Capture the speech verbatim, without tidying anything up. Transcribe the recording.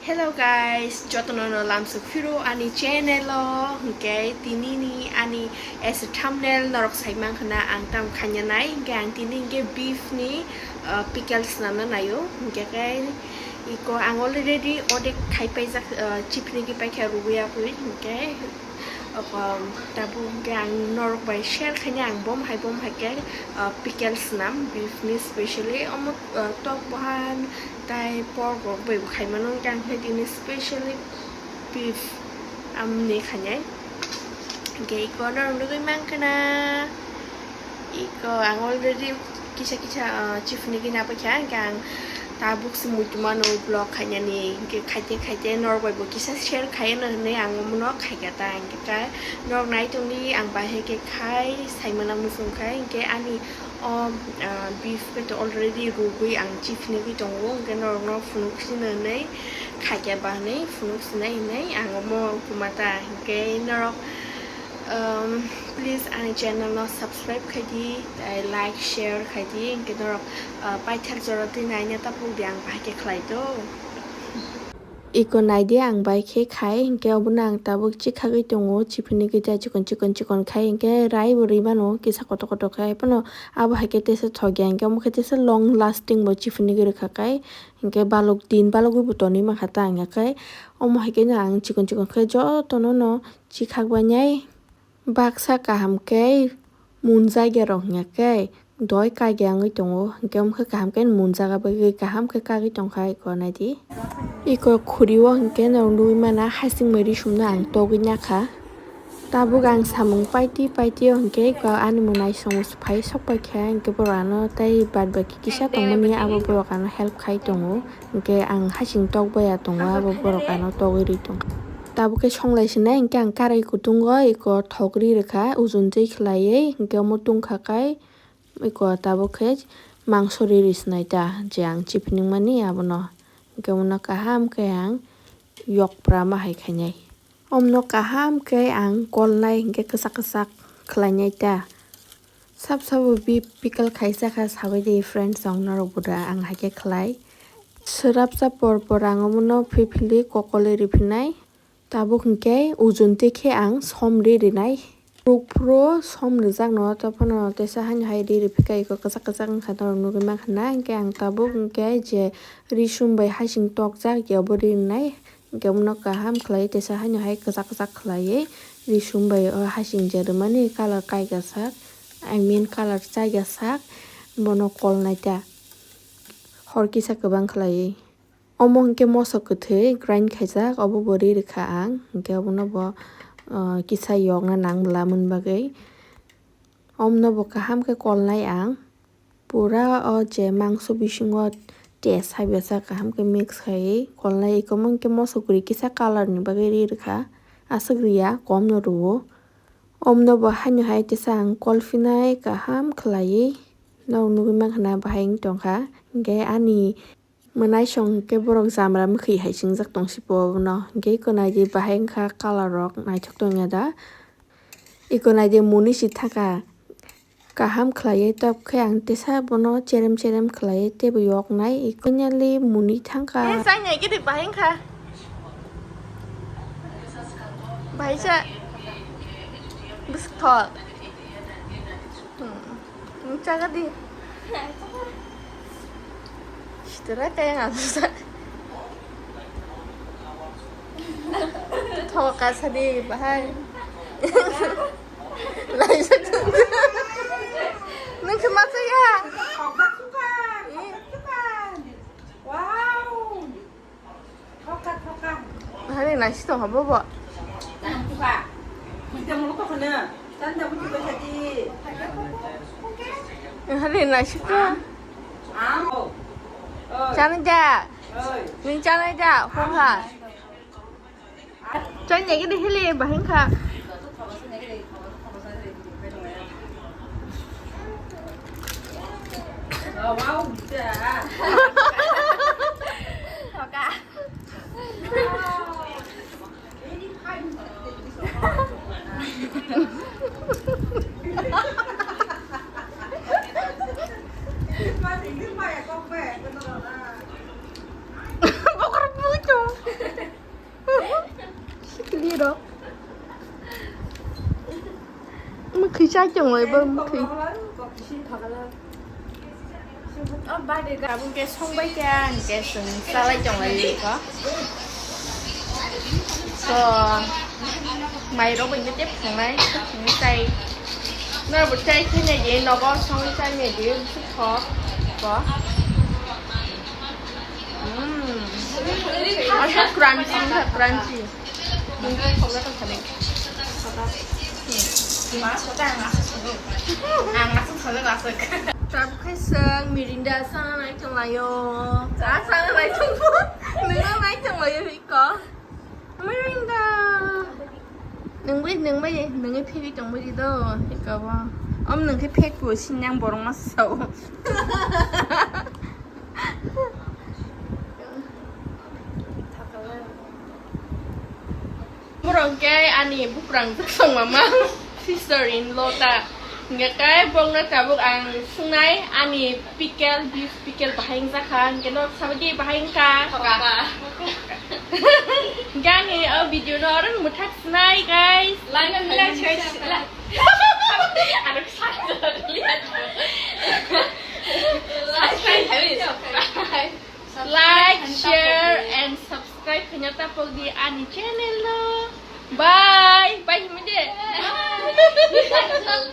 Hello guys, jotono no lamsok phiro ani channel o, hwnkhe tini ni ani as a thumbnail norok sai mankha na ang tam khaina nai, hwnkhe ang tini hwnkhe beef ni, uh, pickle swnamna naio, hwnkhe khe iko ang already odek khai paijak, uh, chipni ki paikha rwui abui, hwnkhe oko tabuk hwnkhe ang norok bai share khaina ang bom hai bom hai khe, uh, pickle swnam beef ni specially omo, uh, tok bohan tai pork rok bai bo khaimano hwnkhe ang khe tini specially beef amni khainai. Hwnkhe iko norok nugui mankha na, iko ang already kisa kisa, ah, chipni gini apaikha, hwnkhe ang tabuk se muitu mano vlog khainani, hwnkhe khaite khaite norok bai bo kisa share khaino hinwi ang omono khaikha ta, hwnkhe norok nai tongdi ang bahai khe khai saimano muchung khai, hwnkhe ani o, ah, beef khe to already rugui ang chipni gui tongo, hwnkhe norokno phunuk sino hinwi khaikha ba hinwi phunuk sinai hinwi ang omo kumata, hwnkhe norok Um, please ani channel no subscribe khaidi, tei like, share khaidi, hwnkhe norok, uh, paithak jora twi naina tapuk di ang bahai khe khlai do. Iko naidi ang bai khe khai, hwnkhe obono ang tabuk chikhagwi tongo, chiphinigwi tei chikon chikon chikon khai, hwnkhe rai bo rwi mano kisa kotor kotor khai, phano abo hai khe tesa thok ya, hwnkhe omo khe tesa long lasting bo chiphinigwi rwkha khai, hwnkhe balok din balogwi bo tonwi mankha ta, hwnkhe omo hai khe no ang chikon chikon khe jotono no chikhak bainai. Baksa kaham khe munjak ya rok hwnkhe doi kaiga wngwi tongo, hwnkhe omo khe kaham khe munjak, aboni kaham khe kagwi tongkha iko naidi. Iko khuri o hwnkhe norok nugwi mana hasing mai ri sumno ang togwi nakha. Tabuk ang samung paiti paiti o hwnkhe iko ani mwnaisong phai sok paikha, hwnkhe borok ano tei bad baki kisa tongmani abo borok ano help khai tongo, hwnkhe ang hasing tok baiya tongo, abo borok ano togwi ri tongkha. Tabuk khe songlai sinai hwnkhe ang karai kutungo iko thok ri rwkha, ujun twi khwlaiwi hwnkhe omo tungkha kai iko tabuk khe mangso ri ri sinai ta je ang chiphiningmani abono. Hwnkhe omono kaham khe ang yokpra ma hai khainai. Omono kaham khe ang kolnai hwnkhe kwchak kwchak khwlainai ta. Sab sabo beef pickle khaisa kha sabai di friends, ang norok bo da ang hai khe khlai. Swrapsa por por ang omono philphili kokole riphinai. Tabuk hwnkhe ujun twi khe ang som ri rinai. Rukphuru som rijak no, to phano tesa haino hai ri riphika iko kwchak kwchak wngkha norok nugwi mankha na, hwnkhe ang tabuk hwnkhe je risum bai hasing tokjak ya bo ri rinai. Hwnkhe omono kaham khlai tesa haino hai kwchak kwchak khlaiwi risum bai o hasing je rwmani colour kaiga sak, I mean colour chaiga sak, bono kolnai ta hor kisa kwbang khlaiwi. Omo hwnkhe moso kwthwi grind khaijak, obo bo ri rwkha ang, hwnkhe obono bo, ah, kisa yokna nang bwlamani bagwi. Omono bo kaham khe kolnai ang. Pura o je mangso bisingo taste hai bwsa kaham khe mix khaiwi kolnai, iko omo hwnkhe moso kwrwi kisa colour ni bagwi ri rwkha, aswk riya, komno rwo. Omono bo haino hai tesa ang kolphinai kaham khwlaiwi. Norok nugwi mankha na bahai wng tongkha, hwnkhe ani mwnaisong hwnkhe borok jamra mwkhwi hai chingjak tongsi po obono. Hwnkhe iko naidi bahai wngkha colour rok naithok tongya da. Iko naidi muni si thaka kaham khlaiwi, tok khe ang tesa bono cherem cherem khlaiwi teibo yoknai. Iko finally muni thangkha. Eh, chai nai gede bahai wngkha. Bahai cha. Bwswk thok. Hmm. Nung chaga di. Sitra kaya nga susa. Thoka sadi bahai. Laisa. Nung khe ma chaya. Wow. Hari nasi to habo bo. Hari nasi to. Chana ja. Ning chana ja. Hong ha. Chana ja gini hili bahing kha. Thoka. Bokor puto. Kisa chong lai bo mukhi. Abo ke songbai kha, ang ke chwng chalai tong lai kho. So, mairok bai khe tei phangnai, phangnai chai. Norok bo chai khe nai di, nogo songwi chai nai di, bwswk thok bo. Mm. Asa crunchy, asa crunchy. Tabuk khe chwng Mirinda sana nai tong laio. Cha sana nai tong bo. Nungno nai tong laio iko. Mirinda. Nungbai, nungbai, nungwi phegwi tongbai di do. Iko bo. Om nung khe phek bo sinyang borok ma sao. Borok khe ani buprang jaksong mama, sister in law ta. Hingkhe khe bokno tabuk ang sungnai ani pickle, beef pickle bahai wngjakha. Hingkhe no sabadi bahai wngkha. Hoka. Hingkhe ani o video no oro mwthak sinai, guys. Like and share. Ano sa. Like, share and subscribe khaina tapok di ani channel no. Bye. Bye himdi.